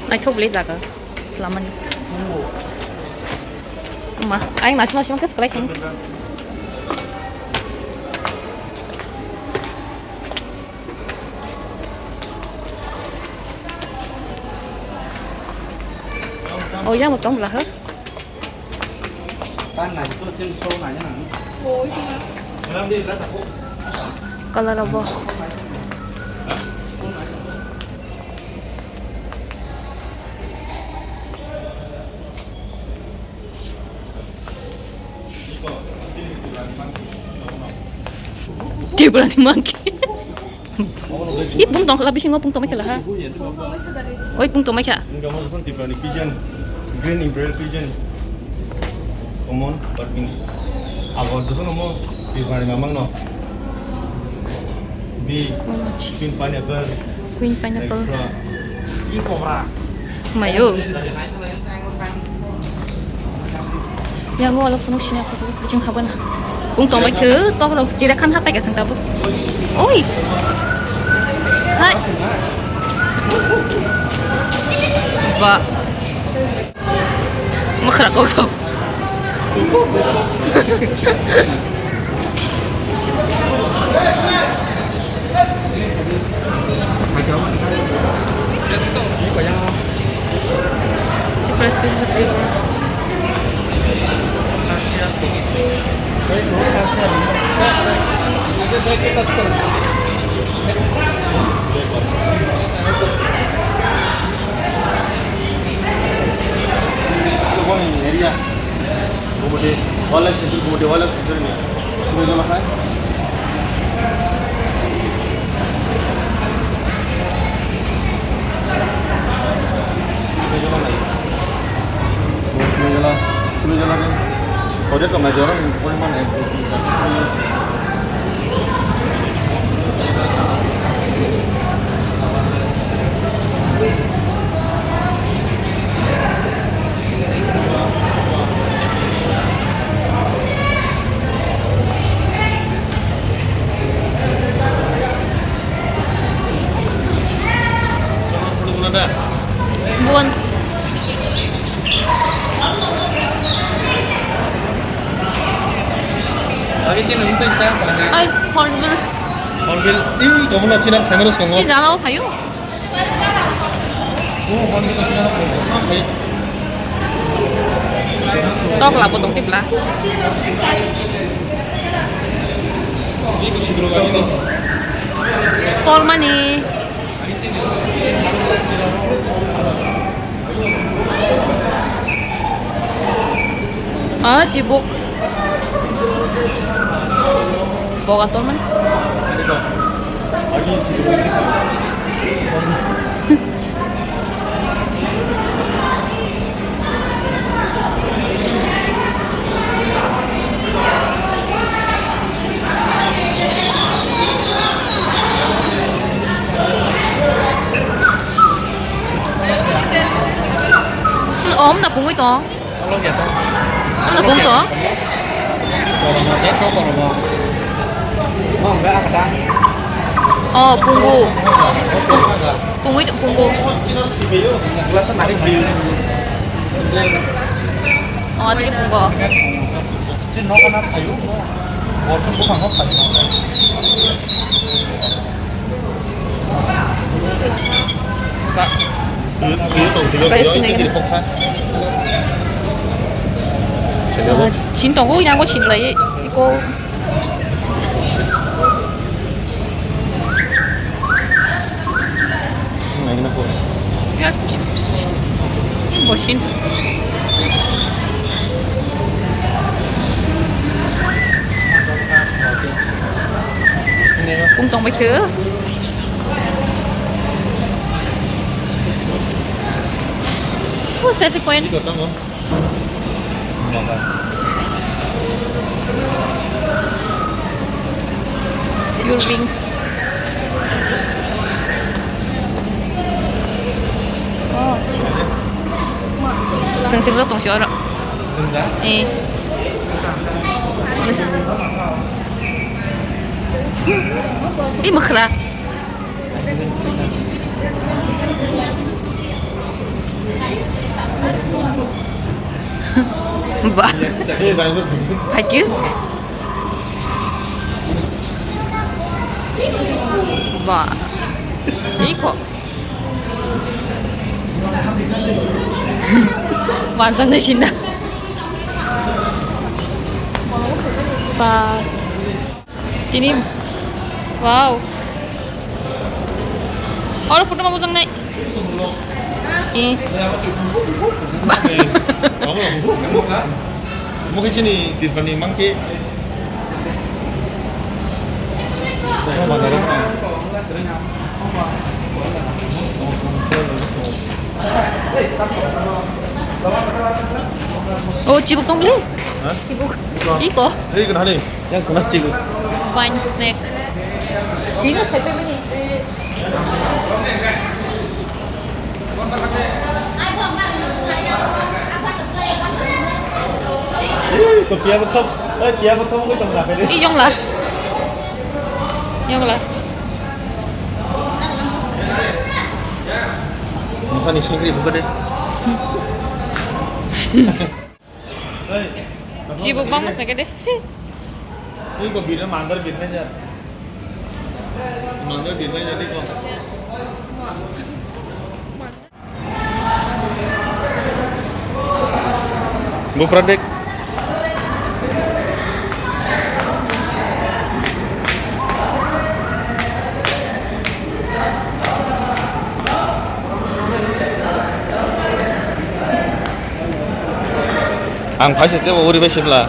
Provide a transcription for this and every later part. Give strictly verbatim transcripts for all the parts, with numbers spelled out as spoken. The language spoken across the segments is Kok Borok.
Naithok le jaga slamani. Ma, ayang naising naising khe swkhlai khe. Oh ya, motong belah. Color abo. Tibrani monkey. Ih, pung tong khala, bisingo pung tongmai khala ha. Oi, pung tongmai kha. Wngkha mo josong Tiprani pigeon, green imperial pigeon. Common, but in abo josong mo Tiprani mamang no. Bi, queen pineapple. Queen pineapple. Extra. Ih, cobra. Mayo. Yang wala phunuk sini aku dulu, kucing apa na? Pung tong bai khe, tok rok chira khan hapai ka sing tabu. Oi. Hai. Ba. Makhra kok tong. Area. Gumoti Wildlife Sanctuary, Gumoti Wildlife Sanctuary ni. Sumai jala khai. Sumai jala nai. Sumai jala, sumai jala ni. Kau dia kau mai jorang ni pun mana. Bun. Lagi sih nonton kita banyak. Ay, hornbill. Hornbill, ih, kamu nak sih nak kamera sekarang? Sih, jalan, ayo. Tok labo tong tibla. Tolmani. Ah, chibuk. Boga tolmani. Om na pungwi tong. Ano punto? Oh, pungu. Pungu itu pungu. Oh, tadi pungu. Sin tongo, yang ko sin lai ko. Bosin. Kung tong bai khe. Oh, selfie point. Your wings. Oh, acha. Sing sing lo tong si oro. Eh. Ih, makhra. Ba. Thank you. Ba. Iko. Warjak nai sinda. Ba. Tini, wow. Oro photo ma bujang nai. Eh. Mukhe sini Tripurani mangke. Oh, chibuk tong beli? Hah? Chibuk. Iko. Hei, kenapa nih? Yang kena chibuk. Wine snack. Iko siapa ini? Ih, kopi apa, Tom? Eh, kopi apa, Tom? Gue tong dapat deh. Ih, yong lah. Yong lah. Masa nih singkri buka deh. Chibuk bang mas nake de. Ini kok birna mandar birna jar. Mandar birna jadi kok. Bupradek. Ang phaisa tebo uri bai sibla.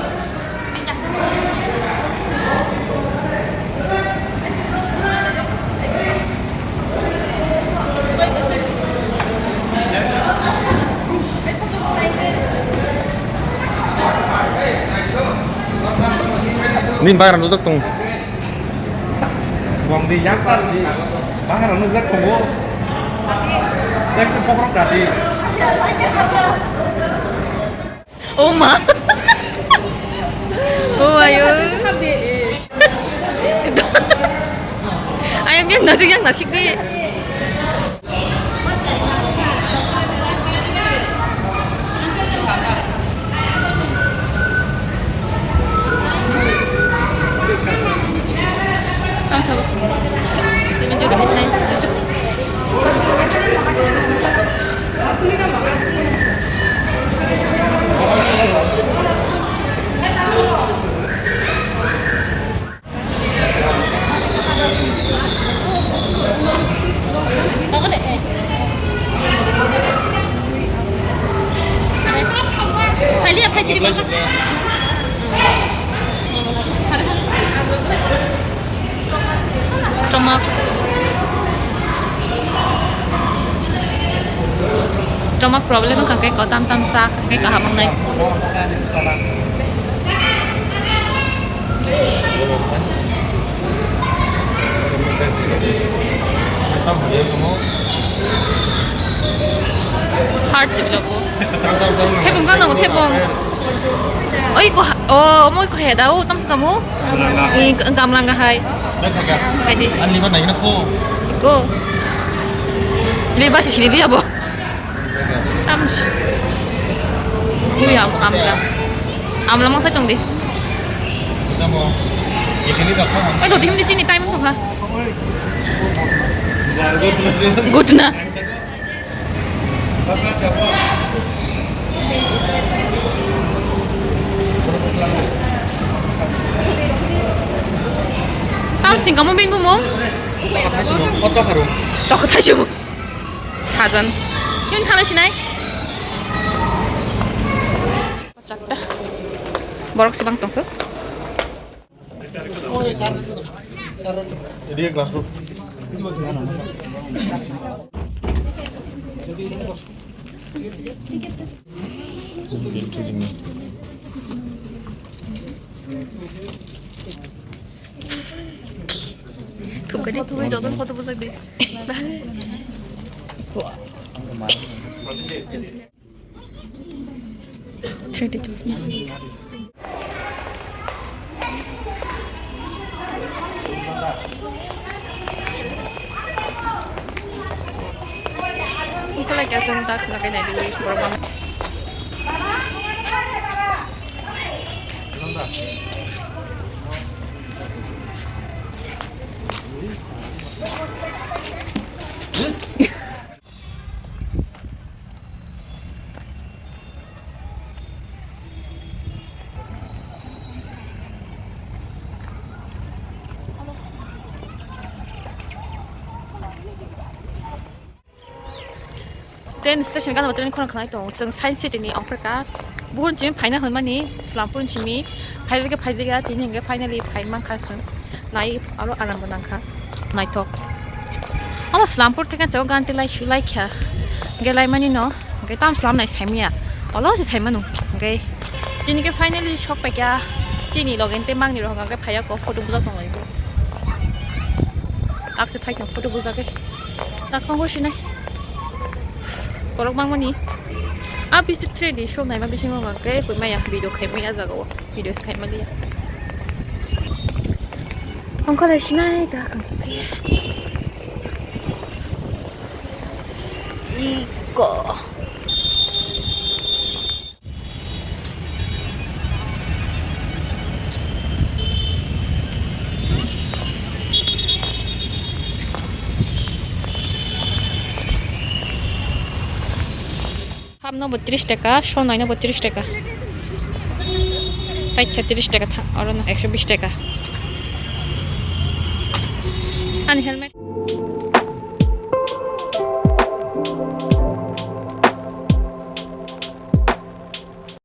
Nin bagra nujak tong. Bong di yak bar di. Bagra nujak tongo. Yak se pokrok dati. Oh ma. Oh ayo. Ayam yang nasik, yang nasik deh. Tang sabo. Ini juga ini. Stomach. Stomach problem wngkha khe kotam tam sa khe kaham wngnai. Heart chibila bo. Thebong jano thebong. Oi ko ha-, oh, moi ko heda o tam skamo. Kamlanga. I kamlanga hai. Hai di. Ani ba nai na ko. Ko. Ini ba sini dia bo. Tam. Ui, am-, amla. Amla mangsa tong di. Namo. Ikini da kha. Ai, do di him di chini time ko ha. Good na. Tam sing kamu bin bu mo? Koto kharu. Toko thaisu. Sajan. Yun thana sinai. Chakta. Borok sibang tongkho. Dia glass tu. Thuk gadi. Thuk gadi, joto photo bujak di. Three D chosma. Wngkha lai khe chwng tak naikhe naidi borok bang. Train station gana train khorang khnai tong, chwng Science City ni ongkhorka. Buhun chimi phaina hwnmani Slampur chimi phaijak phaijak tini hwnkhe finally phai mankha chwng. Nai aro aram bo nangkha. Naithok. Amo Slampur theke chwng ganti lai shu lai kha. Hwnkhe laimani no hwnkhe tam slam nai saimya. Olo se saimanu. Hwnkhe tini khe finally sok paikha chini loge tei mangni rok hwnkhe phaiya ko photo bujak tong lai. Akse phai tong photo bujak. Takhwng bo sinai. Borok mangmani. A bisu three D show naima bisingo hwnkhe koi maya video khai maya jaga o. Video khai maliya. Ongkha lai sinai ta kang. Iko. Hapno bo tris taka, sonai no bo tris taka. Paikha tris taka tha, oro no ekso bis taka. Ani helmet.